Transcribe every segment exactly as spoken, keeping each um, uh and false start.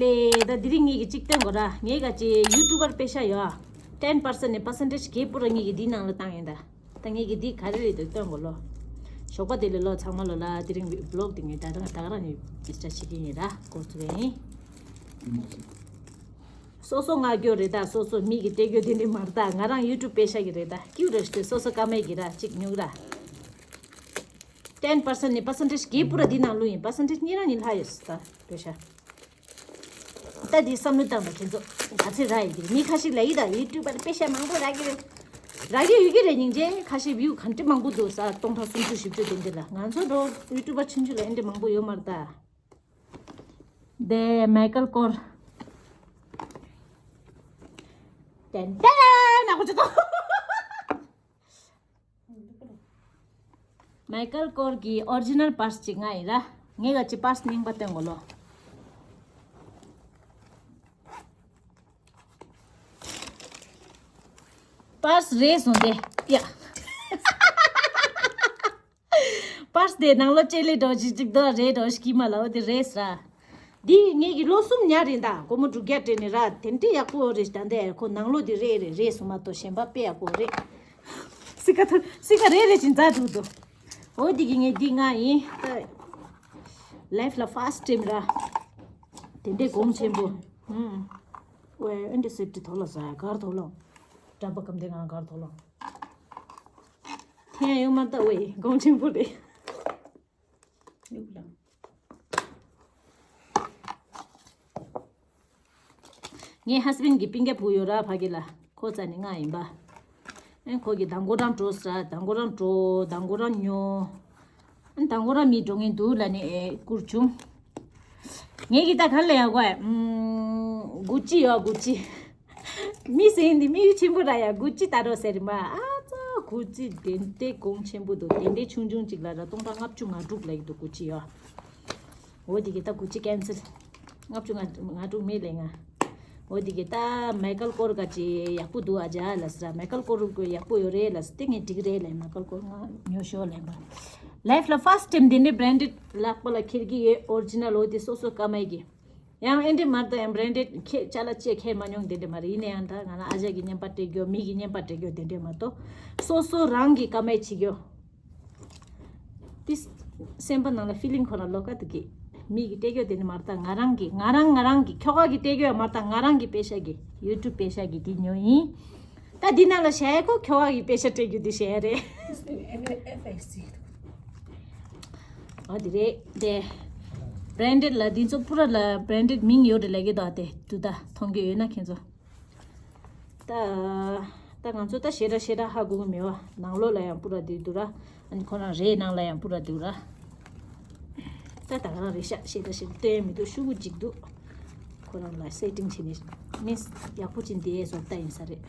དེ་ད་དེ་རིང་ངེད་ཀྱི་གཅིག་སྟོན་དགོས་ར། ངེད་ཀ་ཅི་ཡུ་ཊུབ་པར་པེ་ཤ་ཡོད། ཏེན་པར་སེན་ཊི་ནས་པར་སེན་ཊེཇ་གས་པུ་ར་ངེད་ཀྱི་འདི་ནང་ལ་བཏང་ཡིན་ད། ད་ངེད་ཀྱི་འདི་ག་རེ་རེད་འདུག་སྟོན་དགོས་ལོ། ཞོགས་པ་དེ་ལས་ལོ་ཚང་མ་ལོ་ལ་དེ་རིང་བི་ལོག་དེ་ངས་ད་ད་ག་རང་ནས་རེ་ཇི་སི་ཊར་བྱེད་ཀྱི་ཡིན་ར། འགོ་བཙུགས་ཡིན། སོ་སོ་མངགས་རྒྱུ་རེད་ད། སོ་སོ་མི་གི་སྤྲད་རྒྱུ་དེ་འདྲ་མ་རེད་ད། ང་རང་ཡུ་ཊུབ་པེ་ཤ་གི་རེད་ད། ཀིའུ་རེ་ཤི་དེ་སོ་སོ་ཀ་མེད་གི་ར་གཅིག་ཉུག་ར། ཏེན་པར་སེན་ཊི་ནས་པར་སེན་ཊེཇ་གས་པུ་ར་འདི་ནང་བླུགས་ཡིན། པར་སེན་ཊེཇ་གཉིས་རང་གཉིས་ལྷག་ཡོད་ད་པེ་ཤ། ད་འདི་བསམ་བློ་བཏང་ད་ཁྱེད་ཚོ་ག་ཚོད་རག་ཡོད་ཀྱི་རེད། མི་ཁ་ཤས་ལ་ཡིན་ད་ཡུ་ཊུབ་པར་པེ་ཤ་མང་པོ་རག་གི་རེད། རག་གི་ཡོད་ཀྱི་རེད། སྙིང་རྗེ་ཁ་ཤས་བིའུ་ག་འདྲ་མང་པོ་འདུག་ས། སྟོང་ཕྲག་སུམ་ཅུ་བཞི་བཅུ་དེ་འདྲ་ལ། ང་ཚོ་འགྲོ་ཡུ་ཊུབ་པར་ཆུང་ཆུང་ལ་ཨེ་འདྲ་མང་པོ་ཡོད་མ་རེད་ད། དེ་མའི་ཀལ་ཀོར། ཏན་ཏན་ན་ཁོ་ཅི་ཏོ། མའི་ཀལ་ཀོར་གྱི་ཨོ་རི་ཇི་ནལ་པར་སི་གཅིག་ང་ཡིན་ར། ངས་ག་ཅི་པར་སི་རྙིང་པ་སྟོན་དགོས་ལོ། པར་སི་རེད་སོང་དེ། ཡ། པར་སི་དེ་ནང་ལོ་ཅེ་ལེ་འགྲོ་ཞིག་ཅིག་དོ་རེད་འགྲོ་ཞིག་གི་མ་ལ་འོ་དེ་རེད་ས། འདི་ངེད་ཀྱི་ལོ་གསུམ་ཉར་རེད་ད། སྒོར་མོ་དྲུག་བརྒྱ་སྤྲད་ནས་ར། དེ་འདྲ་ཡག་པོ་རེད། ད་འདི་ཁོ་ནང་ལོ་དེ་རེད་རེད་རེད་སོང་མ་གཏོགས་གཞན་པ་དཔེ་ཡག་པོ་རེད། སི་ཀ་ཐུར་སི་ཀ་རེད་རེད་ཅིག་འཛའ་འདུག་འདུག་འོ་དེ་གི་ངས་འདི་ང་ཡིན་ད། ལའིཕ་ལ་ཕར་སི་ཊི་ཊེམ་ར། དེ་འདྲའི་གོང་ཆེན་པོ། ཧུམ། ཝེ་ཨེན་ཏི་སེབ་ཊི་ཐོག་ལ་ཟ་གར་ཐོག་ལ། འདྲ་པ་ཀམ་དེ་ང་གར་ཐོག་ལ། ཐེན་ཡོད་མ་ལྟ་བས་གོང་ཆེན་པོ་རེད། ངའི་ཧ་སི་བེན་གྱི་སྤུན་ཀྱག་བུ་ཡོད་ར་ཕ་གི་ལ། ཁོ་རྩ་ནས་ང་ཡིན་པ། ཨེ་ཁོ་གི་དང་གོ་རང་འགྲོ་ས་དང་གོ་རང་འགྲོ་དང་གོ་རང་ཉོ། ཨེ་དང་གོ་རང་མི་འགྲོ་ངེས་འདུག་ལ་ནི་ཨེ་བསྐུར་བྱུང་། ངེད་ཀྱི་ད་ག་ལ་ཡག་གོ་ཨེ། གུ་ཅི་ཡོད་གུ་ཅི། མི་ཟེར་འདི་མི་ཡུལ་ཆེན་པོ་ར་ཡ་གུ་ཅི་ད་རོ་ཟེར་མ། ཨ་ཙ་གུ་ཅི་དེ་འདྲའི་གོང་ཆེན་པོ་འདུག་དེ་འདྲའི་ཆུང་ཆུང་ཅིག་ལ་ར་སྟོང་ཕྲག་ལྔ་བཅུ་ང་དྲུག་ལ་ཡི་འདུག་གུ་ཅི་ཡོད། འོ་དེ་གི་ད་གུ་ཅི་ཀན་སེལ། ལྔ་བཅུ་ང་ང་དྲུག་མེད་ལས་ང་། འོ་དེ་གི་ད་མའི་ཀལ་ཀོར་ག་ཅི་ཡག་པོ་འདུག་ཨ་ཇ་ལ་ཟེར། མའི་ཀལ་ཀོར་གི་ཡག་པོ་ཡོད་རེད་ལ་ཟེར། དེ་ངས་འགྲིག་རེད་ལ་མའི་ཀལ་ཀོར་ང་ཉོ་ཤོག་ལ་ཡིན་པ། ལའིཕ་ལ་ཕར་སི་ཊི་ཊེམ་དེ་འདྲའི་བྷི་རན་ཌེཌ་ལག་པ་ལ་འཁྱེར་གི་ཡོད། ཨོ་རི་ཇི་ནལ་འོ་དེ་སོ་སོ་ཀ་མའི་གི། ཡང་ཨེ་འདྲ་མ་རེད་ད། ཡང་བྷི་རན་ཌེཌ་ཁྱེད་ཅ་ལག་ཅེས་ཁྱེད་མ་མྱོང་དེ་འདྲ་མ་རེད། ཡིན་ན་ཡང་ད་ང་རང་ཨ་ཅག་གི་རྔན་པ་སྤྲད་རྒྱུ་མི་གི་རྔན་པ་སྤྲད་རྒྱུ་དེ་འདྲ་མ་གཏོགས་སོ་སོ་རང་གི་ཀ་མེད་བྱེད་རྒྱུ། ཏིས་སེམས་པ་ནང་ལ་ཕི་ལིང་ཁོ་ན་ལོག་ག་འདུག་གི། མི་གི་སྤྲད་རྒྱུ་དེ་འདྲ་མ་རེད་ད། ང་རང་གི་ང་རང་ང་རང་གི་ཁྱོ་ག་གི་སྤྲད་རྒྱུ་མ་རེད་ད། ང་རང་གི་པེ་ཤ་གི་ཡུ་ཊུབ་པེ་ཤ་གི་དེ་ཉོ་ཡིན། ད་འདི་ནང་ལ་བྱས་ཀོ་ཁྱོ་ག་གི་པེ་ཤ་སྤྲད་རྒྱུ་དེ་བྱས་རེད། ཨ་དེ་རེད་དེ། བྷི་རན་ཌེཌ་ལ་འདི་ཚོ་པུ་ར་ལ་བྷི་རན་ཌེཌ་མིང་ཡོད་རེད་ལབ་ཀྱི་འདུག་ཨ། དེ་དུ་ད་མཐོང་གི་ཡོད་ན་ཁྱེད་ཚོ། ད་ད་ང་ཚོ་ད་ཞེ་དྲག་ཞེ་དྲག་ཧ་གོ་གི་མེད་བ། ནང་ལོགས་ལ་ཡང་པུ་ར་འདི་འདུག་ར། ཨ་ནི་ཁོ་རང་རའི་ནང་ལ་ཡང་པུ་ར་འདུག་ར། ད་ད་ག་རང་རེད་ཤག་ཞེ་དྲག་ཞེ་དྲག་སྟོན་མི་འདུག་ཤུ་གུ་འཇིགས་འདུག་ཁོ་རང་ལ་སེ་ཊིང་བྱས་ནས་མིན་ཡག་པོ་ཅིག་འདི་བཟོ་ལྟ་ཡིན་ས་རེད།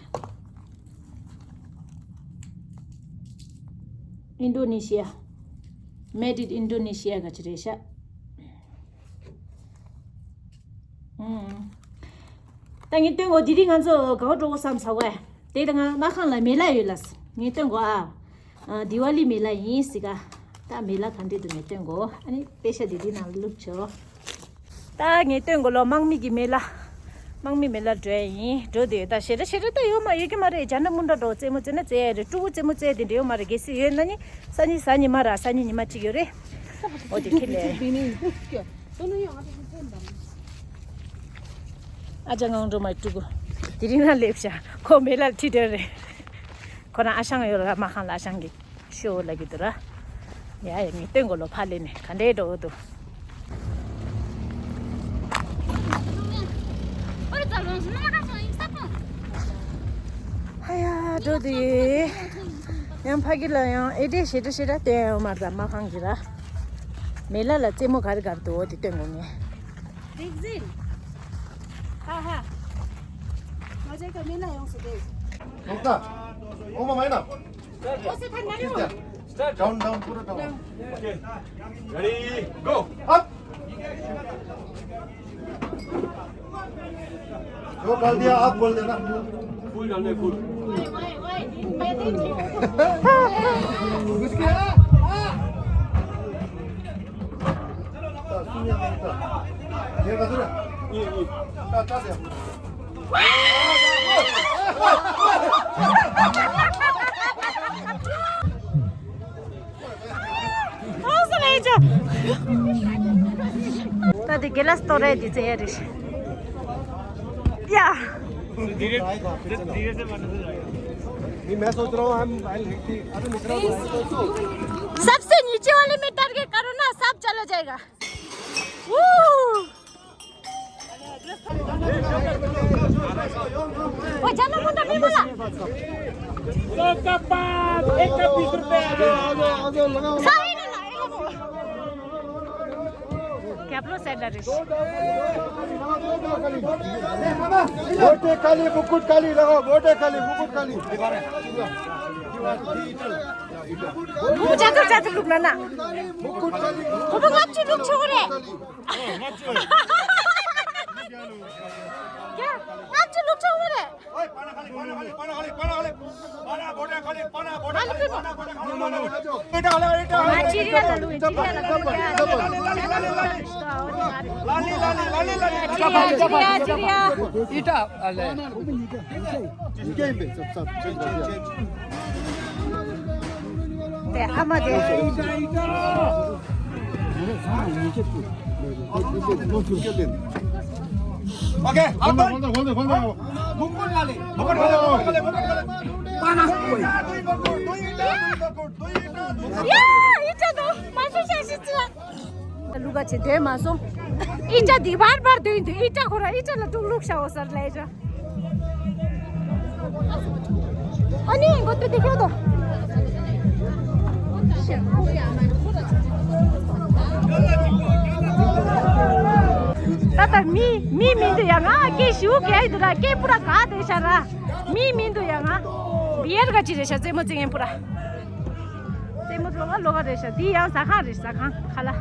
ཨིན་ཌོ་ནེ་ཤི་ཡ། Made in Indonesia ག་ཅི་རེད་ཤག་ཨུམ། ད་ངས་སྟོན་གོ་དེ་རིང་ང་ཚོ་ག་བ་འགྲོ་གོ་བསམ་ས་བས། དེ་ད་ང་མ་ཁང་ལ་མེ་ལ་ཡོད་ལ། ངས་སྟོན་གོ་ཨ། ཨ་དི་ཝ་ལི་མེ་ལ་ཡིན་སི་ཀ་ད་མེ་ལ་ག་འདྲ་འདུག་ངས་སྟོན་གོ་ཨ་ནི་པེ་ཤ་དེ་དེ་ནང་ལ་བླུགས་ཆོག་ད་ངས་སྟོན་གོ་ལོ་དམག་མི་གི་མེ་ལ། དམག་མི་མེ་ལ་འགྲོ་ཡ་ཡིན། འགྲོ་དེ་ད་ཞེ་དྲག་ཞེ་དྲག་ད་ཡོད་མ་ཡོད་ཀྱི་མ་རེད། ཇ་ན་མུན་དྲ་འགྲོ་རྩེད་མོ་རྩེ་ན་རྩེ་ཡ་རེད། ཕྲུ་གུ་རྩེད་མོ་རྩེ་དེ་འདྲ་ཡོད་མ་རེད། གལ་སྲིད་ཡོད་ན་ནི་སང་ཉིན་གཟའ་ཉི་མ་ར་སང་ཉིན་ཉི་མ་གཅིག་ཡོད་རེད། འོ་དེ་ཁྱེད་ལས། ཨ་ཅག་ངང་འགྲོ་མ་ཕྲུ་གུ། དེ་རིང་ན་སླེབས་ཤག་ཁོ་མེ་ལ་ཁྲིད་དོན་རེད། ཁོ་རང་ཨ་ཞང་ཡོད་ར། མ་ཁང་ལ་ཨ་ཞང་གི་ཤོ་ལ་གི་དུ་ར། ཡ་ཡ་ངས་སྟོན་གོ་ལོ་ཕ་ལེ་ནས་ག་འདྲའི་འགྲོ་འདུག་ཧ་ཡ་འགྲོ་དུ་ཡོད། ཡང་ཕ་གི་ལ་ཡང་ཨེ་འདྲས་ཞེ་དྲག་ཞེ་དྲག་བསྟན་ཡོད་མ་རེད། མ་ཕང་གི་ར། མེ་ལ་ལ་རྩེད་མོ་ག་རེ་ག་རེ་འདུག་འོ་དེ་སྟོན་དགོས་ངས། རིག་འཛིན། ཧ་ཧ། ང་ཅག་ག་མེ་ལ་ཡོང་སོ་དེ། ལོག་ད། ཨོ་མ་མ་ཡིན་ན། ཨོ་སི་ཐན་ན་ཡོང་། Down, down, put it down. Okay. Ready, go. Up. जो कर दिया, आप बोल देना। Full डालना है, full. उसके, आ, आ। सुनिए, सुनिए। ये कसुरा। ད་དེ་དགེ་ལགས་སྟོད་ར་དེ་ཚོ་ཡ་རེད། ཡ། धीरे धीरे से मारने से जाएगा। नहीं, मैं सोच रहा हूँ, हम, अरे, निकल रहा हूँ। सबसे नीचे वाले में टारगेट करो ना, सब चला जाएगा। वो जाना मुंडा भी बोला। दो का पाँच, एक का बीस रुपए। साइड ना, क्या प्रो सेट दरिश। बोटे खाली, मुकुट खाली लगाओ, बोटे खाली, मुकुट खाली। वो जाते जाते लुक ना ना। मुकुट खाली। वो लोग आप चुप चुप छोड़े। क्या? आप चुप चुप छोड़े। चिड़िया लालू, चिड़िया लालू, चिड़िया, चिड़िया। ལུག་ག་ཆེ་དེ་མ་སོང་། ཨི་ཅག་འདི་བར་བར་དོན་དུ་ཨི་ཅག་ཁོ་ར་ཨི་ཅག་ལ་དཀྲུག་ལུག་ཤ་འོ་ཟེར་ལས་ཅག་ཨ་ནི་མགོ་ཏུ་དེ་ཁྱོད་དོ། ད་ལྟ་མི་མི་མི་འདུག་ཡ། ང་སྐད་ཞུ་གི་ཡ་འདུག་ར། སྐད་པུ་ར་ག་དེ་ཤ་ར། མི་མི་འདུག་ཡ། ང་བི་ཡར་ག་ཅི་རེད་ཤ། རྩེད་མོ་རྩེ་མཁན་པུ་ར། རྩེད་མོ་ལོ་ག་ལོ་ག་རེད་ཤག་འདི་ཡང་ཟ་ཁང་རེད། ཟ་ཁང་ཁ་ལག་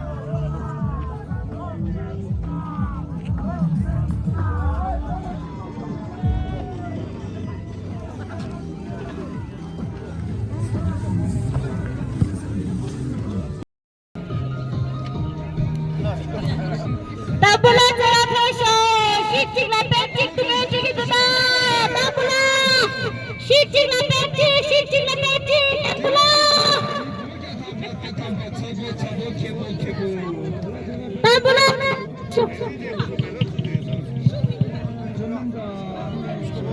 ཏམ་བུ་ལ་ཚོ་ལ་ཕེབས་ཤོག་གཞི་གཅིག་ལ་པད་གཅིག་ཏུ་མེད་ཅིག་གི་འདུག་ད་ཏམ་བུ་ལ། གཞི་གཅིག་ལ་པད་གཅིག་གཞི་གཅིག་ལ་པད་གཅིག་ཏམ་བུ་ལ། ཏམ་བུ་ལ།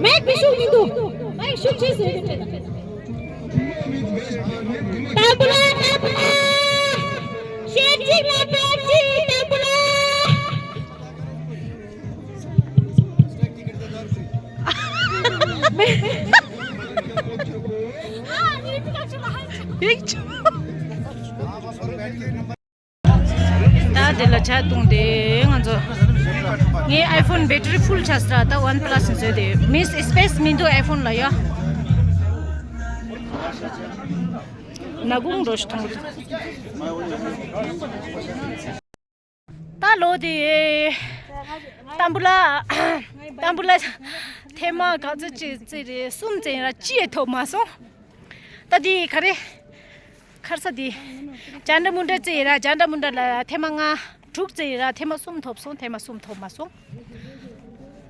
མེག་མི་ཤུགས་མི་འདུག་མེག་ཤུགས་ཆེ་ཟེར། ཏམ་བུ་ལ། ཏམ་བུ་ལ། གཞི་གཅིག་ལ་པད་གཅིག་ཏམ་བུ་ལ། ད་དེ་ལ་ཆ་བཏུང་སྟེ་ང་ཚོ། ངའི་ཨའི་ཕོན་བེ་ཊི་རི་ཕུལ་ཆགས་སོང་། ད་ཝན་པ་ལ་སི་བཟོས་ཏེ་མིས་སི་པེ་སི་མི་འདུག་ཨའི་ཕོན་ལ་ཡ། ནག་ཁུང་འགྲོ་ཞིག་མཐོང་གི་འདུག་ད་ལོ་དེ། ཏམ་བུ་ལ། ཏམ་བུ་ལ། ཐེངས་མ་ག་ཚོད་ཅིག་རྩེས་རེད། གསུམ་རྩེས་ར་ཅི་ཡང་ཐོབ་མ་སོང་། ད་དེ་ག་རེ། ཁར་ས་དེ། ཅན་ཏྲ་མུན་ཏྲ་རྩེས་ར། ཅན་ཏྲ་མུན་ཏྲ་ལ་ཐེངས་མ་ལྔ་དྲུག་རྩེས་ར། ཐེངས་མ་གསུམ་ཐོབ་སོང་། ཐེངས་མ་གསུམ་ཐོབ་མ་སོང་།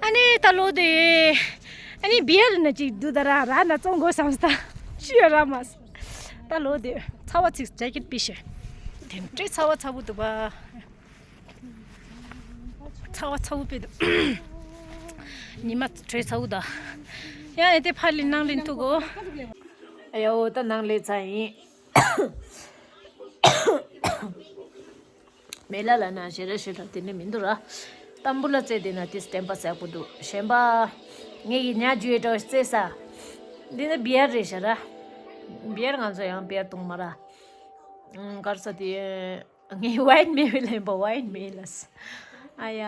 ཨ་ནི་ད་ལོ་དེ། ཨ་ནི་བི་ཡར་ན་ཅིག་འདུག་ད་ར་ར་ན་བཙོང་དགོས་བསམ་སྟ། ཤི་ཡ་ར་མ་སོང་། ད་ལོ་དེ་ཚ་བ་ཚིག་ཇེ་ཀེཊ་པི་ཤེ། དེ་འདྲའི་ཚ་བ་ཚ་བོ་འདུག་པ། ཚ་བ་ཚ་བོ་དཔེ་འདུག་ཉི་མ་དྲོད་ཚ་བོ་ད། ཡང་ཨེ་དེ་ཕར་ལེན་ནང་ལེན་ཐུག་གོ། ཨ་ཡ་འོ་ད་ནང་ལེན་ཚ་ཡིན། མེ་ལ་ལ་ན་ཞེ་ར་ཞེ་ར་དེ་ནི་མི་འདུག་ར། ཏམ་བུ་ལ་རྩེ་དེ་ན་དེ་སྟན་པ་ཟེར་པོ་འདུག་གཞན་པ། ངེད་ཀྱི་ཉ་རྒྱུ་ཡེ་འགྲོ་རྩེ་ས། འདི་ནི་བི་ཡར་རེད་ཤག་ར། བི་ཡར་ང་ཚོ་ཡང་བི་ཡར་བཏུང་མ་ར། ཨང་གར་ས་དེ། ངས་ཝའིན་མེ་བི་ལེན་པ་ཝའིན་མེ་ལ་ས། ཨ་ཡ།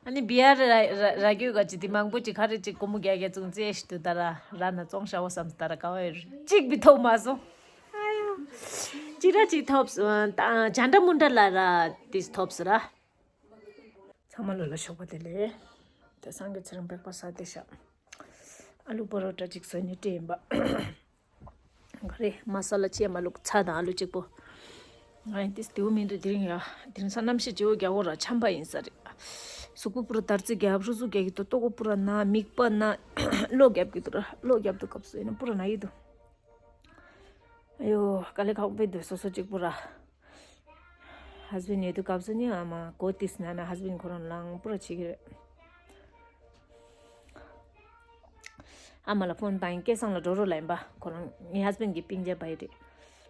ཨ་ནི་བི་ཡར་ར་ར་ར་རྒྱུ་ག་ཅི་དེ་མང་པོ་ཅིག་ག་རེ་ཅིག་སྒོར་མོ་བརྒྱ་བརྒྱ་བཙོང་རྩིས་ཤིག་ཏུ་ད་ར་ར་ན་བཙོང་ཤ་བོ་བསམ་ད་ར་ག་བ་ཡོད་རེད། གཅིག་བི་ཐོབ་མ་སོང་། ཨ་ཡ། གཅིག་ར་གཅིག་ཐོབ་སོང་། ད་ཅན་ཏྲ་མུན་ཏྲ་ལ་ར་དེ་ཐོབ་སོང་ར། ཚང་མ་ལོ་ལ་ཞོགས་པ་བདེ་ལེགས། དེ་སང་གི་ཚེ་རིང་པགས་པ་ཟ་བསྡད་ཤག་ཨ་ལུ་པ་རོ་ཊ་གཅིག་བཟོས་ནས་སྤྲད་ཡིན་པ། ག་རེ་མ་ས་ལ་ཅི་ཡང་མ་བླུགས། ཚྭ་དང་ཨ་ལུ་གཅིག་པོ། ང་ཡང་ཏིས་དེའུ་མི་འདུག་དེ་རིང་ཡ། དེ་རིང་ས་གནམ་གཤིས་སྤྱི་བོ་རྒྱ་བོ་ར་ཆམ་པ་ཡིན་ས་རེད། གཟུགས་པོ་པུ་ར་དར་ཚིག་རྒྱབ། རུ་གཟུགས་རྒྱག་གི་འདུག་ལྟོ་གོས་པུ་ར་ན། མིད་པ་ན། གློ་རྒྱབ་ཀྱི་འདུག་ར། གློ་རྒྱབ་འདུག་སྐབས་སུ་ཡིན་ན་པུ་ར་ན་གི་འདུག་ཨ་ཡོ། དཀའ་ལས་ཁག་པོ་འདུག་སོ་སོ་གཅིག་པུ་ར། ཧ་སི་བེན་ཡོད་དུས་སྐབས་སུ་ནི་ཨ་མ་གོ་ཏིས་ན་ན་ཧ་སི་བེན་ཁོ་རང་ལངས་པུ་ར་བྱེད་ཀྱི་རེད། ཨ་མ་ལ་ཕོན་བཏང་ཡིན། སྐལ་བཟང་ལ་འགྲོ་རོགས་ལབ་ཡིན་པ། ཁོ་རང་ངའི་ཧ་སི་བེན་གྱི་སྤུན་མཆེད་པ་ཡིན་རེད།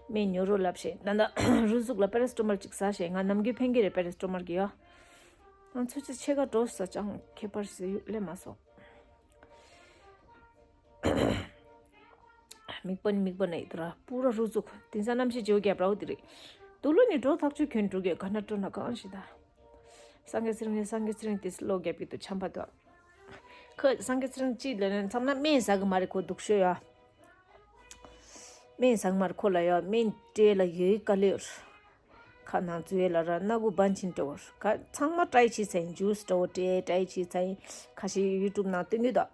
སྨན་ཉོ་རོགས་ལབ་བྱས། ད་ལྟ་རུ་གཟུགས་ལ་པེ་ར་སི་ཊ་མོལ་ཅིག་ཟ་བྱས། ང་ནམ་རྒྱུན་ཕན་གྱི་རེད་པེ་ར་སི་ཊ་མོལ་གྱི་ཡོ། ང་ཚོད་ཚོད་ཕྱེད་ཀ་འགྲོ་ས་ཅང་ཁྱད་པར་ཟེར་ཡུག་ལས་མ་སོང་། མིད་པ་ནི་མིད་པ་ན་ཡི་དུ་ར། པུ་ར་རུ་གཟུགས། དེང་སང་གནམ་གཤིས་བརྗེ་པོ་རྒྱབ་ར་བོ་དེ་རེད། དུག་ལོག་ནི་འགྲོ་ཐག་ཆོད། ཁྱོད་འགྲོ་གས་ག་ན་འགྲོ་ན་གང་ཞིག་ད། སངས་རྒྱས་ཚེ་རིང་ནི་སངས་རྒྱས་ཚེ་རིང་དེ་གློ་རྒྱབ་ཀྱི་འདུག་ཆམ་པ་འདུག་ཁོ་སངས་རྒྱས་ཚེ་རིང་ཅིག་ལ་ནི་ཚང་མ་སྨན་ཟ་གི་མ་རེད་ཁོ། སྡུག་ཤོས་ཡ། སྨན་ཟ་གི་མ་རེད་ཁོ་ལ་ཡ། སྨན་སྤྲད་ལ་ཡོད་དཀའ་ལས་ཡོད། ཁ་ནང་འཛུལ་ལ་ར་སྣ་ཁུག་བན་ཆིན་འདྲ་བོ་ག་ཚང་མ་ཊ་རའི་བྱས་ཚར་ཡིན། ཇུས་འདྲ་བོ་སྤྲད་ཊ་རའི་བྱས་ཚར་ཡིན། ཁ་ཤས་ཡུ་ཊུབ་ནང་སྟོན་གྱི་འདུག་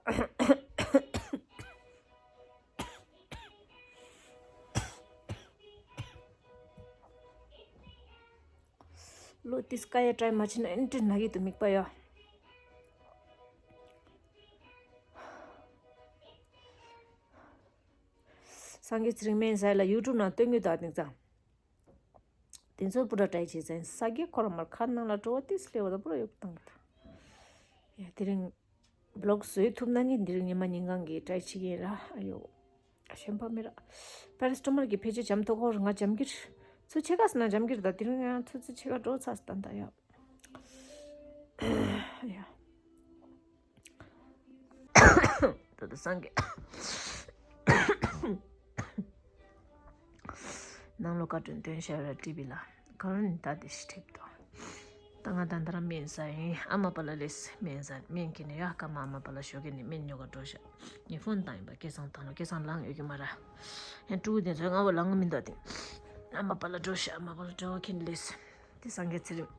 གློ་ཏིས་ཀ་ཡ་ཊ་རའི་མ་བྱས་ན་ཨེ་འདྲ་ན་གི་འདུག་མིད་པ་ཡ། སངས་རྒྱས་ཚེ་རིང་སྨན་ཟ་ཡ་ལ་ཡུ་ཊུབ་ནང་སྟོན་གྱི་འདུག་དེང་སང་། དེ་ཚོ་པུ་ར་ཊ་རའི་བྱས་ཚར་ཡིན། ས་གི་ཁོ་རང་མར་ཁ་ནང་ལ་འགྲོ་བ་ཏིས་སླེབས་པ་དང་པུ་ར་ཡོག་བཏང་གི་འདུག་ཡ་དེ་རིང་བི་ལོག་བཟོས་ཐུབ་ན་ནི་འདི་རིང་ཉི་མ་ཉིན་གང་གི་ཊ་རའི་བྱེད་ཀྱི་ཡིན་ར། ཨ་ཡོ། གཞན་པ་མེད་ར། པེ་ར་སི་ཊ་མོལ་གྱི་ཕལ་ཆེར་འཇམ་ཐོག་ཧོར་ང་འཇམ་གྱི་རེད། ཚོད་ཕྱེད་ཀ་ཟ་ན་འཇམ་གྱི་རེད། ད་དེ་རིང་ཡང་ཚོད་ཚོད་ཕྱེད་ཀ་འགྲོ་ཚར་སོང་ད་ཡ། ཡ། ད་ལྟ་སངས་རྒྱས་ནང་ལོ་བཀའ་དྲིན་སྟོན་ཤར་བ་ཊི་བི་ལ་ག་རུ་ནི་ད་དེ་ཞིག་ཁྲིད་དོ། ད་ང་ད་ལྟ་ར་སྨན་ཟ་ཡིན། ཨ་མ་པ་ལ་ལས་སྨན་ཟ་སྨན་གྱི་ནི་ཡ་སྐར་མ་ཨ་མ་པ་ལ་ཞོགས་ཀྱི་ནི་སྨན་ཉོ་ག་འགྲོ་ཤག་ངས་ཕོན་བཏང་ཡིན་པ། སྐལ་བཟང་བཏང་ལ་སྐལ་བཟང་ལངས་ཡོད་ཀྱི་མ་ར། ཡང་ཕྲུ་གུ་དེ་ཚོ་ང་བ་ལངས་མི་འདུག་དེ། ཨ་མ་པ་ལ་འགྲོ་ཤག་ཨ་མ་པ་ལ་འགྲོ་ཁྱེད་ལས། དེ་སངས་རྒྱས་ཚེ་རིང་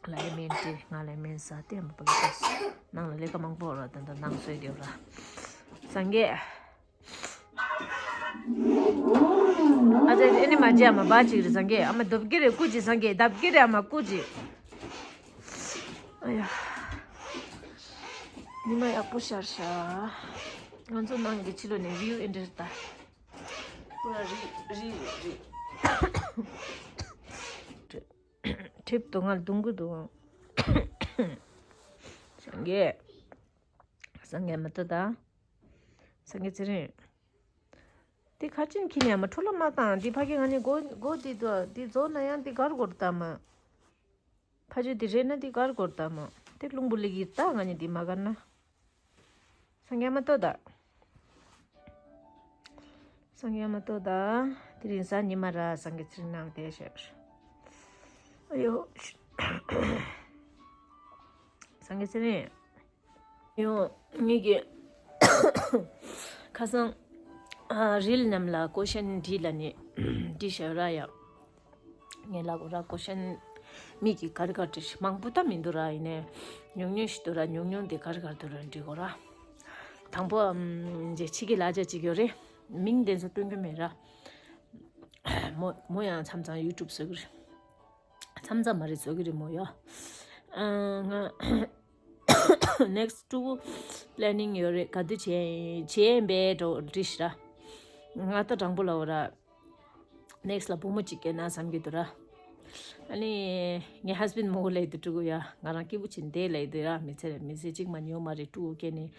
ལ་ཡ་སྨན་སྤྲད། ང་ལ་ཡ་སྨན་ཟ་སྟེ་ཨ་མ་པ་ལ་འགྲོ་ཤག་ནང་ལ་ལས་ཀ་མང་པོ་ར། ད་ད་ནང་བཟོས་དེ་ར། སངས་རྒྱས། ཨ་ཅག་ཨེ་ནི་མ་བརྗེད། ཨ་མ་བ་ཅིག་རེད་སངས་རྒྱས། ཨ་མ་རྡབ་ཀྱི་རེད་སྐུ་མཁྱེན། སངས་རྒྱས་རྡབ་ཀྱི་རེད། ཨ་མ་སྐུ་མཁྱེན། ཨ་ཡ། ཉི་མ་ཡག་པོ་ཤར་ཤག་ང་ཚོ་ནང་གི་ཕྱི་ལོགས་ནས་བིའུ་ཨེ་འདྲ་རེད་ད། པུ་ར་རི་རི་རི་ཁྲིད་དོ། ང་ལ་རྡུང་གི་འདུག་སངས་རྒྱས། སངས་རྒྱས་མ་ཏོ་ད། སངས་རྒྱས་ཚེ་རིང་། འདི་ཁ་ཅན་ཁྱི་ནས་མ་འཕྲོ་ལ་མ་བཏང་། འདི་ཕ་གི་ང་ནི་སྒོ་སྒོ་འདི་དུ་འདི་རྫོགས་ན་ཡང་འདི་གར་གོར་ད་མ། ཕ་ཆུ་འདི་རེད་ན་འདི་གར་གོར་ད་མ། འདི་རླུང་བུ་ལི་གི་ད་ང་ནི་འདི་མ་གར་ན། སངས་རྒྱས་མ་ཏོ་ད། སངས་རྒྱས་མ་ཏོ་ད། དེ་རིང་གཟའ་ཉི་མ་ར། སངས་རྒྱས་ཚེ་རིང་ནང་དེ་ཤར། ཨ་ཡོ། སངས་རྒྱས་ཚེ་རིང་། ཡོང་ངེད་ཀྱི་ཁ་སང་ཨ་རིལ་རྣམས་ལ་ཀོ་ཤན་བྲིས་ལ་ནི་བྲིས་ཤག་ར་ཡ། ངས་ལབ་གོ་ར་ཀོ་ཤན་མི་གི་ག་རེ་ག་རེ་བྲིས་མང་པོ་ད་མི་འདུག་ར། ཡིན་ནའི་ཉུང་ཉུང་ཞིག་འདུག་ར། ཉུང་ཉུང་དེ་ག་རེ་ག་རེ་འདུག་ར་འབྲི་དགོས་ར། དང་པོ་ཨམ་རྗེ་ཕྱི་གི་ལ་རྒྱ་ཅིག་ཡོད་རེད། མིང་དེ་ཚོ་སྟོན་གི་མེད་ར། མོ་མོ་ཡང་མཚམས་མཚམས་ཡུ་ཊུབ་བཟོ་གི་རེད། མཚམས་མཚམས་མ་རེད་བཟོ་གི་རེད་མོ་ཡ། ཨ་ང་ནེག་སི་ཊི་ཕྲུ་གུ་པི་ལེ་ནིང་ཡོད་རེད། ག་དུས་བྱེད་བྱེད་པའི་འགྲོ་འདྲི་ཤི་ར། ང་ད་དྲང་པོ་ལབ་ར། ནེག་སི་ཊི་ལ་བུ་མོ་གཅིག་སྐྱེས་ན་བསམ་གྱི་འདུག་ར། ཨ་ནི་ངའི་ཧས་བྷེན་ཌི་མོ་ལབ་ཀྱི་འདུག་ཕྲུ་གུ་ཡ། ང་རང་སྐྱིད་པོ་བྱེད་བསྡད་ལབ་ཀྱི་འདུག་ཡ། མི་ཚེ་མི་ཚེ་གཅིག་མ་ཉོ་མ་རེད། ཕྲུ་གུ་སྐྱེས་ནས་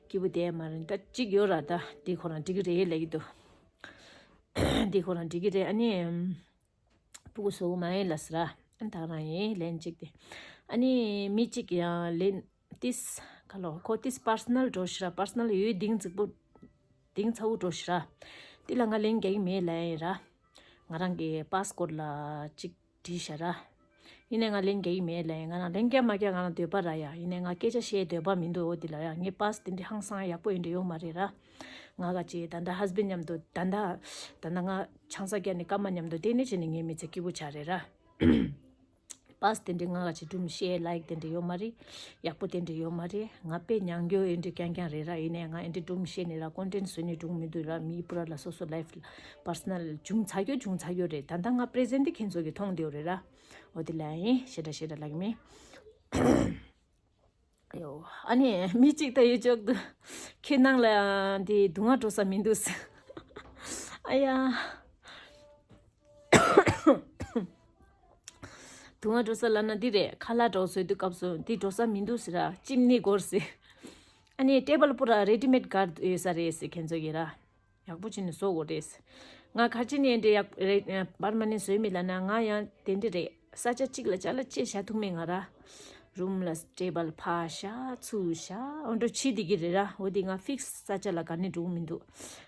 སྐྱིད་པོ་བསྡད་མ་རེད། ད་གཅིག་ཡོད་ར། ད་འདི་ཁོ་རང་འགྲིག་གི་རེད་ལབ་ཀྱི་འདུག་འདི་ཁོ་རང་འགྲིག་གི་རེད། ཨ་ནི། ཕྲུ་གུ་བཟོ་གི་མ་ཡིན་ལབ་ཟེར་ར། ཨ་ནི་ད་ག་རང་ཡིན་ལན་གཅིག་དེ། ཨ་ནི་མི་གཅིག་ཡང་ལན་ཏིས་ག་ལོ་ཁོ་ཏིས་པར་སོ་ནལ་འགྲོ་ཤི་ར། པར་སོ་ནལ་ཡོད་གཏིང་ཚིག་པོ། གཏིང་ཚ་བོ་འགྲོ་ཤི་ར། དེ་ལ་ང་ལན་རྒྱག་གི་མེད་ལབ་ཡིན་ར། ང་རང་གི་པ་སི་པོར་ཊི་ལ་གཅིག་བྲིས་ཤག་ར། ཡིན་ནའི་ང་ལན་རྒྱག་གི་མེད་ལབ་ཡིན། ང་རང་ལན་རྒྱག་མ་རྒྱག་ང་རང་འདོད་པ་ར་ཡ། ཡིན་ནའི་ང་སྐད་ཆ་བཤད་འདོད་པ་མི་འདུག་འོ་དེ་ལ་ཡ། ངའི་པ་སི་དེ་འདྲ་ཧང་སང་ཡག་པོ་ཡིན་འདྲ་ཡོད་མ་རེད་ར། ང་ག་ཅིག་ད་ལྟ་ཧས་བྷེན་ཌི་མཉམ་དུ་ད་ལྟ་ད་ལྟ་ང་ཆང་ས་བརྒྱབ་ནས་སྐར་མ་མཉམ་དུ་བསྡད་ནས་བྱས་ནས་ངའི་མི་ཚེ་སྐྱིད་པོ་ཆགས་རེད་ར། པ་སི་དེ་འདྲ་ང་ག་ཅིག་སྒྲུང་བཤད་ལའིག་དེ་འདྲ་ཡོད་མ་རེད། ཡག་པོ་དེ་འདྲ་ཡོད་མ་རེད། ང་དཔེ་ཉན་རྒྱུ་ཨེ་འདྲ་རྐྱང་རྐྱང་རེད་ར། ཡིན་ནའི་ང་ཨེ་འདྲ་སྒྲུང་བཤད་ནས་ར་ཀོན་ཊེན་ཊི་བཟོ་ནས་སྒྲུང་མི་འདུག་ར། མིའི་པུ་ར་ལ་སོ་སོ་ལའིཕ་པར་སོ་ནལ་བྱུང་ཚར་རྒྱུ་བྱུང་ཚར་རྒྱུ་རེད། ད་ལྟ་ང་པི་རེ་ཛེན་ཊི་དེ་ཁྱེད་ཚོ་གིས་མཐོང་བསྡད་ཡོད་རེད་ར། འོ་དེ་ལ་ཡིན་ཞེ་དྲག་ཞེ་དྲག་ལབ་ཀྱི་མེད། ཨ་ནི་མི་གཅིག་ད་ཡོད་ཅོག་ཏུ་ཁྱེད་ནང་ལ་འདི་སྡུག་བསྔལ་འགྲོ་ས་མི་འདུག་ཨ་ཡ། དུང་བ་འགྲོ་ས་ལབ་ན་འདི་རེད། ཁ་ལག་འགྲོ་བཟོས་དུས་སྐབས་སུ་འདི་འགྲོ་ས་མི་འདུག་ཟེར་ར། ཅིམ་ནི་སྒོར་ཟེར། ཨ་ནི་ཊེ་བལ་པུ་ར་རེ་ཌི་མེཌ་གར་ཡོད་ས་རེད་ཟེར་ཁྱེད་ཚོ་གིས་ར། ཡག་པོ་བྱས་ནས་བཟོ་དགོས་རེད། ང་ག་ཅི་ནས་འདྲེ་ཡག་རེད། པར་མ་ནས་བཟོས་མི་ལབ་ན་ང་ཡང་དེ་འདྲ་རེད། ས་ཆ་གཅིག་ལ་ཅ་ལག་ཅི་བཞག་ཐུབ་མེད་ང་ར། རུམ་ལ་ཊེ་བལ་ཕར་བཞག་ཚུར་བཞག་འོ་འདྲ་བྱེད་བསྡད་ཀྱི་རེད་ར། འོ་དེ་ང་ཕིག་སི་ས་ཆ་ལ་ག་ནས་འགྲོ་གི་མི་འདུག་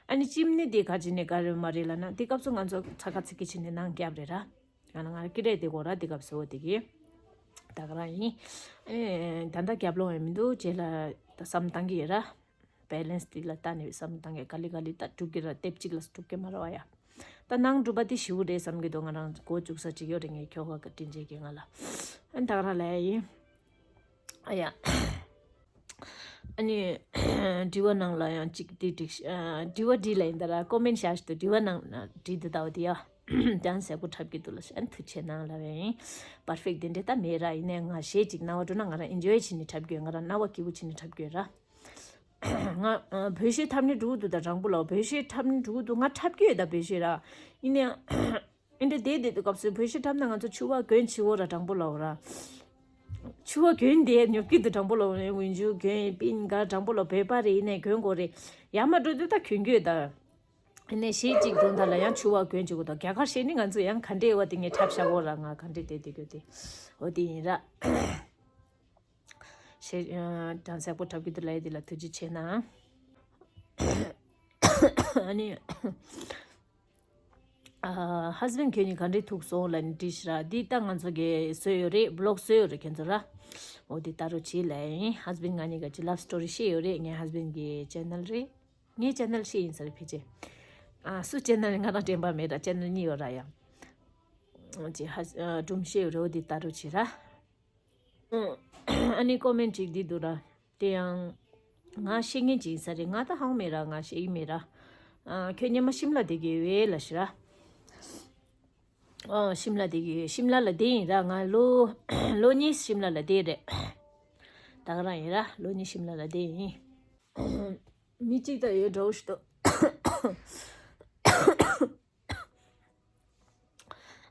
ཨ་ནི་ཅིམ་ནི་དེ་ག་ཅི་ནས་ག་རེ་མ་རེད་ལབ་ན་དེ་སྐབས་སུ་ང་ཚོ་ཚ་ཁ་ཚིག་གི་བྱས་ནས་ནང་བརྒྱབ་རེད་ར། ང་ལ་ང་ར་ཀི་རེ་དེ་གོ་ར་དེ་སྐབས་སུ་འོ་དེ་གི་ད་ག་རང་ཡིན། ཨེ་ད་ལྟ་རྒྱབ་ལོང་ཡང་མི་འདུག་རྗེས་ལ་ད་བསམ་བཏང་གི་ཡོད་ར། བེ་ལེན་སི་དེ་ལ་ལྟ་ནས་བསམ་བཏང་གི་ག་ལེ་ག་ལེ་ད་སྒྲུབ་ཀྱི་ར། ལྟེབ་གཅིག་ལ་སྒྲུབ་ཀྱི་མ་ར་བ་ཡ། ད་ནང་སྒྲུབ་པ་དེ་ཞིའུ་རེད་བསམ་གི་འདུག་ང་རང་མགོ་བཙུགས་ས་ཅིག་ཡོད་རེད། ངའི་ཁྱོ་ག་ག་དྲིན་ཆེ་གི་ང་ལ་ཨ་ད་ག་རང་ལ་ཡ་ཡིན། ཨ་ཡ། ཨ་ནི་དྲི་བ་ནང་ལ་ཡང་གཅིག་དེ་འགྲིག་ཤ་དྲི་བ་འདྲི་ལ་ཡིན་ད་ར། ཀོ་མེན་ཤ་ཞིག་ཏུ་དྲི་བ་ནང་ན་འདྲི་དེ་ལྟ་བུ་དེ་ཡ། ཅང་ཟས་པོ་འཁྲབ་ཀྱི་འདུག་ལ་ཤན་ཐུགས་ཆེ་གནང་ལ་བས་ཡིན། པར་ཕེག་དེ་འདྲ་ད་མེད་ར། ཡིན་ནའི་ང་གཞས་གཅིག་རྣ་བ་འགྲོ་ན་ང་རང་ཨིན་ཇོའི་བྱས་ནས་འཁྲབ་དགོས། ང་རང་རྣ་བ་སྐྱིད་པོ་བྱས་ནས་འཁྲབ་དགོས་ར། ང་བོད་གཞས་འཁྲབ་ནས་འགྲོ་གི་འདུག་ད་དྲང་པོ་ལ་བོད་གཞས་འཁྲབ་ནས་འགྲོ་གི་འདུག་ང་འཁྲབ་ཀྱི་ཡོད་ད་བོད་གཞས་ར། ཡིན་ནའི། ཨེ་འདྲ་བསྡད་བསྡད་དུས་སྐབས་སུ་བོད་གཞས་འཁྲབ་ན་ང་ཚོ་ཕྱུ་པ་གྱོན་བྱེད་འོ་ར་དྲང་པོ་ལབ་ར། ཕྱུ་པ་གྱོན་བསྡད་ཉོབ་ཀྱི་འདུག་དྲང་པོ་ལབ་ངས་འོན་ཆུ་གྱོན་པིན་ག་དྲང་པོ་ལབ་བོད་པ་རེད། ཡིན་ནའི་གྱོན་དགོས་རེད། ཡར་མར་འགྲོ་དུས་ད་གྱོན་གྱི་ཡོད་ད། ཡིན་ནའི་གཞས་གཅིག་བརྡུང་ད་ལ་ཡང་ཕྱུ་པ་གྱོན་བྱེད་དགོས་ད། རྒྱ་གར་གཞས་ནི་ང་ཚོ་ཡང་ག་འདྲས་འོ་དེ་ངས་འཁྲབ་བཞག་འོ་ར། ང་ག་འདྲས་བསྡད་བསྡད་དགོས་དེ་འོ་དེ་ཡིན་ར། ཞེས་ཀྱང་གསལ་པོ་འཁྲབ་ཀྱི་འདུག་ལབ་ཡས་དེ་ལ་ཐུགས་རྗེ་ཆེ་གནང་། ཨ་ནི། ཧས་བེན་ཁྱོད་གཉིས་ག་འདྲའི་ཐུག་སོང་ལབ་ནས་དྲིས་ཤི་ར། འདི་ད་ང་ཚོ་གི་བཟོས་ཡོད་རེད། བི་ལོག་བཟོས་ཡོད་རེད་ཁྱོད་ཚོ་ར། འོ་འདི་ལྟ་རུ་བྱེད་ལབ་ཡིན། ཧས་བེན་ང་གཉིས་ཀ་ཅི་ལབ་སི་ཊོ་རི་བཤད་ཡོད་རེད། ངའི་ཧས་བེན་གི་ཅེ་ནལ་རེད། ངའི་ཅེ་ནལ་བཤད་ཡིན་ས་རེད་ཕལ་ཆེར། ཨ་སུ་ཅེ་ནལ་ང་རང་དྲན་པ་མེད་ར། ཅེ་ནལ་གཉིས་ཡོད་ར་ཡ། ཅི་ཧ་སྒྲུང་བཤད་ཡོད་རེད། འོ་འདི་ལྟ་རུ་བྱེད་ར། ཨ་ནི་ཀོ་མེན་ཅིག་འདི་འདུག་ར། དེ་ཡང་། ང་ཤེས་མཁན་ཅིག་ཡིན་ས་རེད། ང་ད་ཧང་མེད་ར། ང་ཤེས་ཡིན་མེད་ར། ཨ་ཁྱོད་སྔོན་མ་ཤིམ་ལ་བསྡད་ཀྱི་ཡོད་ལ་ཤི་ར། ཨ་ཤིམ་ལ་བསྡད་ཀྱི་ཡོད། ཤིམ་ལ་ལ་བསྡད་ཡིན་ར། ང་ལོ་ལོ་གཉིས་ཤིམ་ལ་ལ་བསྡད་རེད། ད་ག་རང་ཡིན་ར། ལོ་གཉིས་ཤིམ་ལ་ལ་བསྡད་ཡིན། མི་གཅིག་ད་ཡོད་འདྲ་བོ་ཞིག་འདུག་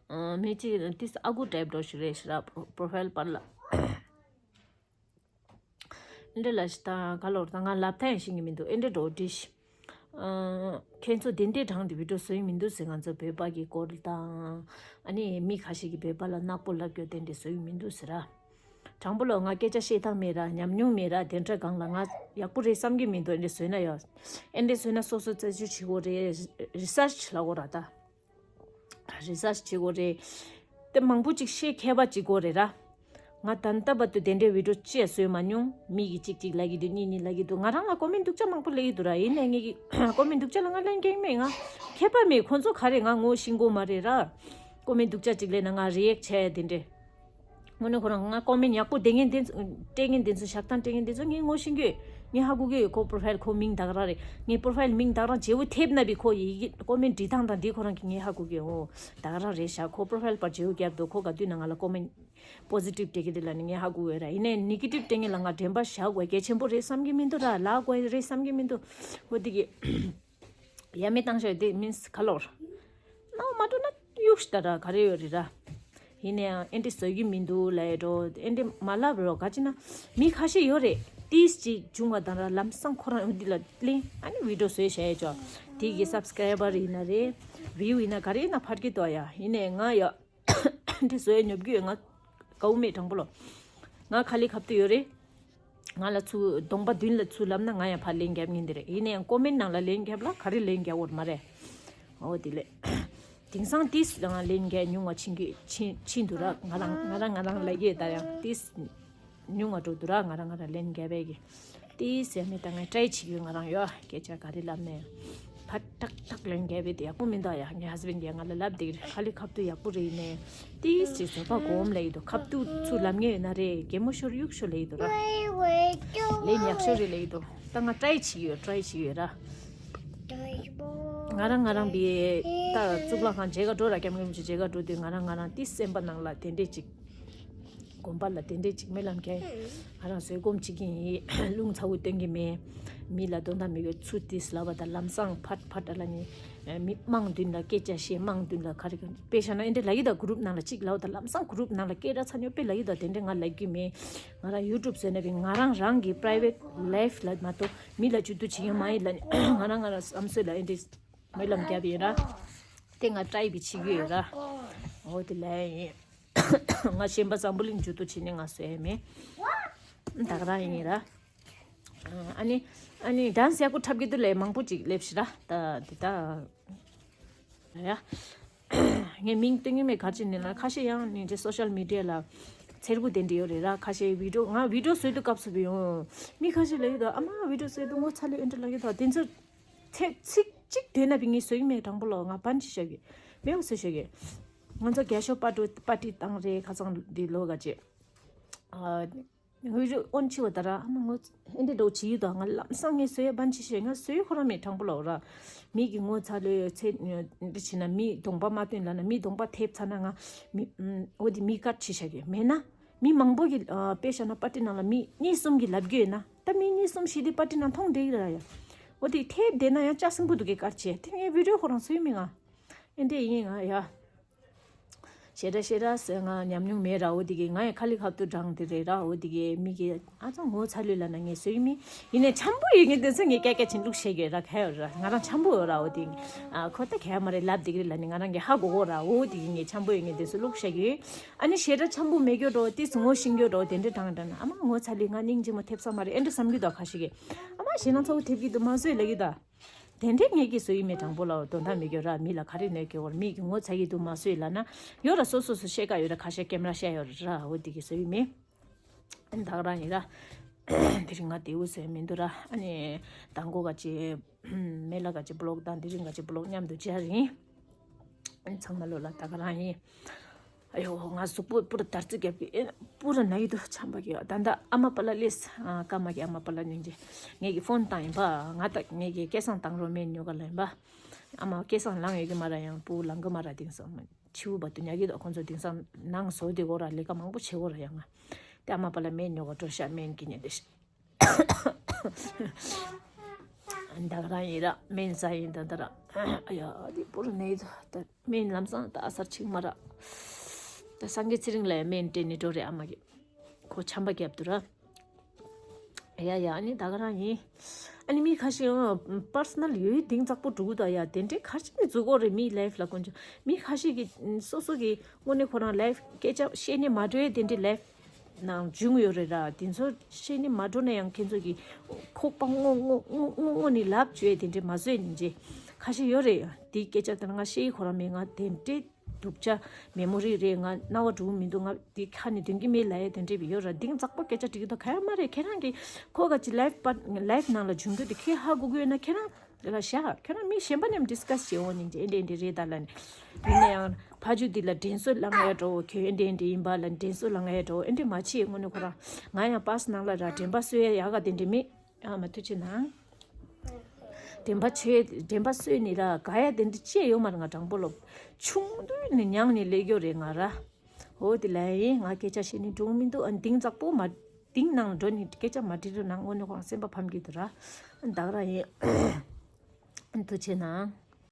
ཨ་མི་གཅིག་ཏིས་ཨ་ཁུ་ཊའིབ་འདྲ་ཞིག་རེད་ཤི་ར། པོ་རོ་ཕའིལ་པར་ལ། ཨེ་འདྲ་ལ་ཤི་ད་ག་ལོར་ད་ང་ལབ་ཐལ་ཡང་ཤེས་ཀྱི་མི་འདུག་ཨེ་འདྲ་འགྲོ་འདྲི་ཤི། ཨ་ཁྱེད་ཚོ་དེ་འདྲའི་གྲངས་དེ་བི་ཌིའོ་བཟོ་ཡི་མི་འདུག་ཟེར། ང་ཚོ་བོད་པ་གི་སྐོར་དང་། ཨ་ནི་མི་ཁ་ཤས་ཀྱིས་བོད་པ་ལ་ནག་པོ་ལབ་རྒྱུ་དེ་འདྲ་བཟོ་ཡི་མི་འདུག་ཟེར་ར། དྲང་པོ་ལོ་ང་སྐད་ཆ་བཤད་སྟངས་མེད་ར། ཉམས་མྱོང་མེད་ར། དེ་འདྲ་སྒང་ལ་ང་ཡག་པོ་རེད་བསམ་གྱི་མི་འདུག་ཨེ་འདྲ་བཟོས་ན་ཡོ། ཨེ་འདྲ་བཟོས་ན་སོ་སོ་རྩད་གཅོད་བྱེད་དགོས་རེད། རི་སར་ཆི་ལབ་དགོས་ར་ད། རི་སར་ཆི་བྱེད་དགོས་རེད། དེ་མང་པོ་ཅིག་བཤད་མཁས་པ་ཅིག་དགོས་རེད་ར། ང་ད་ལྟ་བར་དུ་དེ་འདྲའི་བི་ཌིའོ་ཅི་ཡང་བཟོས་མ་མྱོང་། མི་གིས་གཅིག་གཅིག་ལབ་ཀྱི་འདུག་གཉིས་གཉིས་ལབ་ཀྱི་འདུག་ང་རང་ལ་ཀོ་མེན་སྡུག་ཅག་མང་པོ་སླེབས་ཀྱི་འདུག་ར། ཡིན་ནའི་ངེད་ཀྱི་ཀོ་མེན་སྡུག་ཅག་ལ་ང་ལན་རྒྱག་མེད། ང་མཁས་པ་མེད། ཁོང་ཚོ་ག་རེ་ང་ངོ་ཤེས་ཀྱི་མ་རེད་ར། ཀོ་མེན་སྡུག་ཅག་ཅིག་སླེབས་ན་ང་རི་ཨེག་བྱས་དེ་འདྲས། དངོས་གནས་ཁོ་རང་ང་ཀོ་མེན་ཡག་པོ་སྤྲད་མཁན་དེ་ཚོ་སྤྲད་མཁན་དེ་ཚོ་བཞག་སྟངས་སྤྲད་མཁན་དེ་ཚོ་ངས་ངོ་ཤེས་ཀྱི་ཡོད། ངས་ཧ་གོ་གི་ཡོད། ཁོ་པོ་རོ་ཕའིལ་ཁོ་མིང་ད་ག་རང་རེད། ངས་པོ་རོ་ཕའིལ་མིང་ད་ག་རང་བརྗེ་བོ་ཐེབས་ན་བི་ཁོ་ཡི་གེ་ཀོ་མེན་བྲིས་སྟངས་དང་འདི་ཁོ་རང་གི་ངས་ཧ་གོ་གི་ཡོད། ད་ག་རང་རེད་ཤག་ཁོ་པོ་རོ་ཕའིལ་པར་བརྗེ་བོ་བརྒྱབ་འདུག་ཁོ་ག་དུས་ན་ང་ལ་ཀོ་མེན་པོ་ཟི་ཊིབ་སྤྲད་ཀྱི་རེད་ལབ་ནས་ངས་ཧ་གོ་གི་ཡོད་ར། ཡིན་ནའི་ནེ་གེ་ཊིབ་སྤྲད་མཁན་ལ་ང་དྲན་པ་བཞག་དགོས་གལ་ཆེན་པོ་རེད་བསམ་གྱི་མི་འདུག་ར། ལབ་དགོས་རེད་བསམ་གྱི་མི་འདུག་འོ་དེ་གི། ཡ་མེད་བཏང་ཤོག་དེ་མིན་སི་ག་ལོར། ནའོ་མ་འགྲོ་ན་གཡུག་ཤི་ད་ར་ག་རེ་ཡོད་རེད་ར། ཡིན་ནའང་ཨེ་འདྲི་བཟོ་གི་མི་འདུག་ལབ་ཡ་འགྲོ། ཨེ་འདྲི་མ་ལབ་རོགས། ག་ཅི་ན་མི་ཁ་ཤས་ཡོད་རེད། ཏིས་ཅིག་བྱུང་བ་དང་ར་ལམ་སང་ཁོ་རང་འོ་འདི་ལ་གླེང་ཨ་ནི་བི་ཌིའོ་བཟོས་བྱས་ཡ་ཅོ། དེ་གི་སབ་སི་ཀ་རའི་བར་ཡིན་ན་རེད། བིའུ་ཡིན་ན་ག་རེ་ཡིན་ན་ཕར་གི་དོ་ཡ། ཡིན་ནའི་ང་ཡ་ཨེ་འདྲི་བཟོ་ཡ་ཉོབ་གི་ཡོད། ང་དགའ་བོ་མེད་དྲང་པོ་ལོ། ང་ཁ་ལི་ཁབ་ཏུ་ཡོད་རེད། ང་ལ་ཚུར་གདོང་པ་མདུན་ལ་ཚུར་ལབ་ན་ང་ཡང་ཕར་ལན་རྒྱབ་ངེས་འདི་རེད། ཡིན་ནའང་ཀོ་མེན་ནང་ལ་ལན་རྒྱབ་ལ་ག་རེ་ལན་རྒྱབ་འོར་མ་རེད། འོ་དེ་ལས། དེང་སང་ཏིས་ལང་ལན་རྒྱབ་ཉུང་བ་ཕྱིན་གི་ཕྱིན་ཕྱིན་འདུག་ར། ང་རང་ང་རང་ང་རང་ལ་ཡོད་ད་ཡང་ཏིས་ཉུང་བ་འགྲོ་འདུག་ར། ང་རང་ང་རང་ལན་རྒྱབ་པའི་གི་ཏིས་ཡ་མེད་ད་ང་ཊ་རའི་བྱེད་ཀྱི་ཡོད། ང་རང་ཡོད་སྐད་ཆ་ག་རེ་ལབ་ནས་ཕར་ཏག་ཏག་ལན་རྒྱབ་པའི་དེ་ཡག་པོ་མི་འདུག་ཡ། ངའི་ཧས་བེན་གྱིས་ང་ལ་ལབ་དེ་གི་ཁ་ལི་ཁབ་ཏུ་ཡག་པོ་རེད་ནས། ཏིས་ཅིག་བཟོད་པ་སྒོམ་ལབ་ཡི་འདུག་ཁབ་ཏུ་ཚུར་ལབ་མཁན་ཡོད་ན་རེད། གད་མོ་ཤོར་གཡུག་ཤོར་ལབ་ཡི་འདུག་ར། ལན་ཡག་ཤོས་རེད་ལབ་ཡི་འདུག་ད་ང་ཊ་རའི་བྱེད་ཀྱི་ཡོད། ཊ་རའི་བྱེད་ཀྱི་ཡོད་ར། ང་རང་ང་རང་བི་ད་གཙུག་ལག་ཁང་མཇལ་ག་འགྲོ་ར། སྐྱབས་མགོན་རིན་པོ་ཆེ་མཇལ་ག་འགྲོ་དུས་ང་རང་ང་རང་ཏིས་སེམས་པ་ནང་ལ་དེ་འདྲས་ཅིག་དགོན་པ་ལ་དེ་འདྲས་ཅིག་སྨོན་ལམ་རྒྱག་ཡིན། ང་རང་བཟོད་སྒོམ་བྱེད་ཀྱི་ཡིན། རླུང་ཚ་བོ་སྟོན་གྱི་མེད། མི་ལ་དོན་དག་མི་དགོས་ཚུལ་ཏིས་ལབ་པ་དང་ལམ་སང་ཕར་ཕར་ལ་ནི་མི་དམངས་མདུན་ལ་སྐད་ཆ་བཤད། དམངས་མདུན་ལ་ག་རེ་ག་རེ་དཔེ་བཞག་ན་ཨེ་འདྲས་ལབ་ཀྱི་འདུག་གུ་རུབ་ནང་ལ་གཅིག་ལབ་དང་ལམ་སང་གུ་རུབ་ནང་ལ་སྐད་སྒྲ་ཚ་ཉོ་དཔེ་ལབ་ཀྱི་འདུག་དེ་འདྲས་ང་ལབ་ཀྱི་མེད། ང་རང་ཡུ་ཊུབ་བཟོས་ན་བི་ང་རང་རང་གི་པ་རའི་ཝེཊ་ལའིཕ་ལ་མ་གཏོགས་མི་ལ་ཇུས་གཏོགས་བྱེད་ཀྱི་མ་ཡིན་ལ་ནི་ང་རང་ང་རང་བསམ་ཚུལ་ལ་ཨེ་འདྲས་སྨོན་ལམ་བརྒྱབ་ཡོད་ར། དེ་ང་ཊ་རའི་བི་བྱེད་ཀྱི་ཡོད་ར། འོ་དེ་ལ་ཡིན། ང་གཞན་པ་འཛམ་བུ་གླིང་ཇུས་གཏོགས་བྱེད་ནི་ང་བཟོས་ཡ་མེད། ད་ག་རང་ཡིན་ར། ཨ་ནི་ཨ་ནི་ཌན་སི་ཡག་པོ་འཁྲབ་ཀྱི་འདུག་ལས་མང་པོ་ཅིག་སླེབས་ཤི་ར། ད་འདི་ད་ཡ། ངས་མིང་སྟོན་གྱི་མེད་ག་རེ་བྱས་ནས་ལ། ཁ་ཤས་ཡང་ནི་འདྲ་སོ་ཤལ་མི་ཌི་ཡ་ལ་འཚེར་པོ་དེ་འདྲ་ཡོད་རེད་ར། ཁ་ཤས་བི་ཌི་ཡོ་ང་བི་ཌི་ཡོ་བཟོས་དུས་སྐབས་སུ་བི་ཡོང་མི་ཁ་ཤས་ལ་ཡོད་དོ། ཨ་མ་བི་ཌི་ཡོ་བཟོས་དུས་ངོ་ཚ་ལོས་ཨེ་འདྲ་ལ་ཡོད་དོ། དེ་ཚོ་ཚེ་ཚིག་གཅིག་དེ་ན་བི་ངས་བཟོས་ཀྱི་མེད། དྲང་པོ་ལོ་ང་བན་ཅི་བྱ་གི་མེད་བཟོས་བྱ་གི། ང་ཚོ་རྒྱ་ཤོག་པ་ཏྲུ་པ་ཏི་བཏང་རེད་ཁ་སང་འདི་ལོ་ག་ཅེ། ཨ། ངོས་རུ་ཨོན་ཆི་བ་ད་ར་ཨ་མ་ངོ་ཨེ་འདྲ་འགྲོ་བྱེད་ཡོད་དོ། ང་ལམ་སང་ངས་བཟོས་ཡ་བན་ཅི་བྱས་ང་བཟོས་ཁོ་རང་མེད། དྲང་པོ་ལོ་ར། མི་གི་ངོ་ཚ་ལོས་ཚེ་འདི་བྱས་ན་མི་གདོང་པ་མ་སྟོན་ལ་ན་མི་གདོང་པ་ཐེབས་ཚ་ན་ང་མི་འོ་དེ་མི་ཀཊ་བྱེད་བྱ་གི་མེད་ན། མི་མང་པོ་གི་ཨ་དཔེ་བཞག་ན་པ་ཏི་ནང་ལ་མི་གཉིས་གསུམ་གི་ལབ་རྒྱུ་ཡོད་ན་ད་མི་གཉིས་གསུམ་ཞིག་དེ་པ་ཏི་ནང་མཐོང་བསྡད་ཀྱི་ར་ཡ། འོ་དེ་ཐེབས་བསྡད་ན་ཡང་ལྕགས་སྲིན་པོ་འདུག་གི་ཀཊ་བྱས་དེ་ངའི་བི་ཌི་ཡོ་ཁོ་རང་བཟོས་མི་ང་ཨེ་འདྲས་ཡིན་ང་ཡ། ཞེ་དྲག་ཞེ་དྲག་ཟེར་ང་ཉམས་མྱོང་མེད་ར། འོ་དེ་གི་ང་ཡང་ཁ་ལི་ཁ་ཐུག་འགྲངས་དེ་རེད་ར། འོ་དེ་གི་མི་གི་ཨ་ཙང་ངོ་ཚ་ལོས་ལ་ན་ངས་བཟོས་མི་ཡིན་ནས་འཆམ་པོ་ཡོད་ངེས་དེ་ཚོ་ངས་སྐད་སྐད་ཆེན་ལུགས་བཤད་གི་ར་ག་ཡོད་ར། ང་རང་འཆམ་པོ་ཡོད་ར། འོ་དེ་ཨ་ཁོ་ད་ག་ཡ་མ་རེད་ལབ་དེ་གི་རེད་ལ་ནི་ང་རང་གི་ཧ་གོ་གོ་ར། འོ་དེ་གི་ངས་འཆམ་པོ་ཡོད་ངེས་དེ་ཚོ་ལུགས་བཤད་གི། ཨ་ནི་ཞེ་དྲག་འཆམ་པོ་མེད་གྱོ་འགྲོ་དེ་ཚོ་ངོ་ཤེས་གྱོ་འགྲོ་དེ་འདྲ་དྲང་དྲང་ཨ་མ་ངོ་ཚ་ལོས་ང་སྙིང་རྗེ་མོ་ཐེབས་ས་མ་རེད་ཨེ་འདྲ་བསམ་གི་འདུག་ཁ་ཤས་གི། ཨ་མ་ཞེ་ན་ཚ་བོ་ཐེབས་གི་འདུག་མ་བཟོས་ལ་གི་ད། དེ་འདྲས་ངེད་ཀྱིས་བཟོ་ཡི་མེད། དྲང་པོ་ལ་དོན་དག་མེད་གྱོ་ར། མི་ལ་ག་རེ་གནོད་གྱོ་བར་མི་གི་ངོ་ཚ་གི་འདུག་མ་བཟོས་ལ་ན་ཡོད་ར། སོ་སོ་སོ་ཤེས་ཀ་ཡོད་ར། ཁ་ཤས་ཀེམ་ར་ཤ་ཡོད་ར། འོ་དེ་གི་བཟོ་ཡི་མེད། ཨ་ནི་ད་ག་རང་ཡིན་ར། དེ་རིང་ང་དེའུ་བཟོས་མི་འདུག་ར། ཨ་ནི་དང་གོ་ག་ཅི་མེ་ལ་ག་ཅི་བློག་དང་དེ་རིང་ག་ཅི་བློག་མཉམ་དུ་སྦྱར་ཡིན། ཨ་ནི་ཚང་མ་ལོ་ལ་ད་ག་རང་ཡིན། ཨ་ཡོ་ང་གཟུགས་པོ་པུ་ར་དར་ཙི་རྒྱབ་ཀྱི་ཨེ་པུ་ར་ན་ཡི་དོ་ཆམ་པ་གི་ད་ད་ཨ་མ་པ་ལ་ལེས་ཀ་མ་གི་ཨ་མ་པ་ལ་ཉིན་རྗེ་ངེད་ཀྱི་ཕོན་བཏང་ཡིན་པ། ང་ད་ངེད་ཀྱི་སྐལ་བཟང་བཏང་རོགས་མེད་ཉོ་ག་ལ་ཡིན་པ། ཨ་མ་སྐལ་བཟང་ལངས་ཡོད་ཀྱི་མ་ར་ཡང་པུ་ལངས་གི་མ་ར་དེང་སང་ཆིའུ་བ་དུ་ཉག་གི་དོ་ཁོང་ཚོ་དེང་སང་ནང་བཟོ་དེ་གོ་ར་ལས་ཀ་མང་པོ་བྱེད་གོ་ར་ཡང་ང་དེ་ཨ་མ་པ་ལ་མེད་ཉོ་ག་འགྲོ་ཤ་མེད་ཀྱི་ཉེ་དེ་ཤ། ད་ག་རང་ཡིན་ར་སྨན་ཟ་ཡིན་ད་ད་ར། ཨ་ཡ་འདི་པུ་ར་ནས་ད་སྨན་ལམ་སང་ད་ཨ་སར་ཆིག་མ་ར། ད་སངས་རྒྱས་ཚེ་རིང་ལ་ཡང་སྨན་སྤྲད་ནས་འགྲོ་རེད་ཨ་མ་གི། ཁོ་ཆམ་པ་བརྒྱབ་འདུག་ར། ཡ་ཡ་ཨ་ནི་ད་ག་རང་ཡིན། ཨ་ནི་མི་ཁ་ཤས་པར་སོ་ནལ་ཡོད་གཏིང་ཚགས་པོ་འགྲོ་གི་འདུག་ཡ་དེ་འདྲའི་ཁ་ཤས་ནས་འཛུགས་གོ་རེད་མི་ལའིབ་ལ་ཀུན་སྤྱོད་མི་ཁ་ཤས་ཀྱི་སོ་སོ་གི་དངོས་གནས་ཁོ་རང་ལའིབ་སྐད་ཆ་བཤད་ནས་མ་འགྲོ་ཡ་དེ་འདྲའི་ལའིབ། ནང་འཇུང་ཡོད་རེད་ར། དེ་ཚོ་བཤད་ནི་མ་འགྲོ་ན་ཡང་ཁྱེད་ཚོ་གི་ཁོག་པ་སྔོ་སྔོ་སྔོ་སྔོ་སྔོ་ནི་ལབ་བཅོས་དེ་འདྲས་མ་བཟོས་ནི་རྗེ་ཁ་ཤས་ཡོད་རེད། དེའི་སྐད་ཆ་དེ་ང་ཤེས་ཡི་ཁོ་རང་མེད། ང་དེ་འདྲས་སྡུག་ཅག་མེ་མོ་རི་རེད། ང་རྣ་བ་འགྲོ་གི་མི་འདུག་ང་དེ་ཁ་ནས་འདོན་གི་མེད་ལབ་ཡ་དེ་འདྲས་བི་ཡོད་ར། གཏིང་ཚགས་པོ་སྐད་ཆ་དྲི་གི་འདུག་ག་ཡ་མ་རེད། ཁྱེད་རང་གི་ཁོ་ག་ཅི་ལའིབ་པ་ལའིབ་ནང་ལ་འཇུང་རྒྱུ་དེ་ཁྱེད་ཧ་གོ་གི་ཡོད་ན་ཁྱེད་རང་། དེ་ལ་བཞག་ཁྱོད་རང་མི་གཞན་པ་ནས་ཌིས་ཀ་སི་བྱེད་འོང་ནི་ཨེ་འདྲ་ཨེ་འདྲ་རེད་ད་ལ་ནི། ཡིན་ན་ཡང་ཕ་ཇུ་འདི་ལ་དྲན་གསོ་ལངས་ཡ་འགྲོ་ཁྱོད་ཨེ་འདྲ་ཨེ་འདྲ་ཡིན་པ་ལ་དྲན་གསོ་ལངས་ཡ་འགྲོ་ཨེ་འདྲ་མ་བྱེད་དངོས་གནས་ཁོ་རང་ང་ཡང་པ་སི་ནང་ལ་ར་དྲན་པ་གསོ་ཡ་ཡག་ག་དེ་འདྲ་མེད། ཨ་མ་ཐུགས་ཆེ་གནང་། དྲན་པ་ཆོས་དྲན་པ་གསོས་ནི་ར་ག་ཡ་དེ་འདྲ་ཅི་ཡོད་མ་རེད། ང་དྲང་པོ་ལོ་ཆུང་དུས་ནས་མྱངས་ནས་སླེབས་ཡོད་རེད་ང་ར། འོ་དེ་ལ་ཡིན་ང་སྐད་ཆ་བཤད་ནི་འགྲོ་མི་འདུག་ཨ་གཏིང་ཚགས་པོ་མ་གཏིང་ནང་འགྲོ་ནི་སྐད་ཆ་མ་དྲི་རུ་ནང་དངོས་གནས་ཁོ་རང་སེམས་པ་ཕམ་གྱི་འདུག་ར། ད་ག་རང་ཡིན། ཐུགས་ཆེ་གནང་།